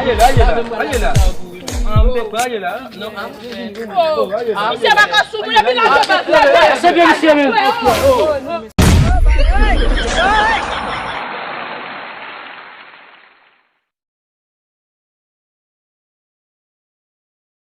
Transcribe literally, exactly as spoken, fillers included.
Ale la, ale la, ale la. Ah, m te pran, ale la. Non, ah. Misye pa ka soumoun epi la jwe bèt la. Se byen, misye, men.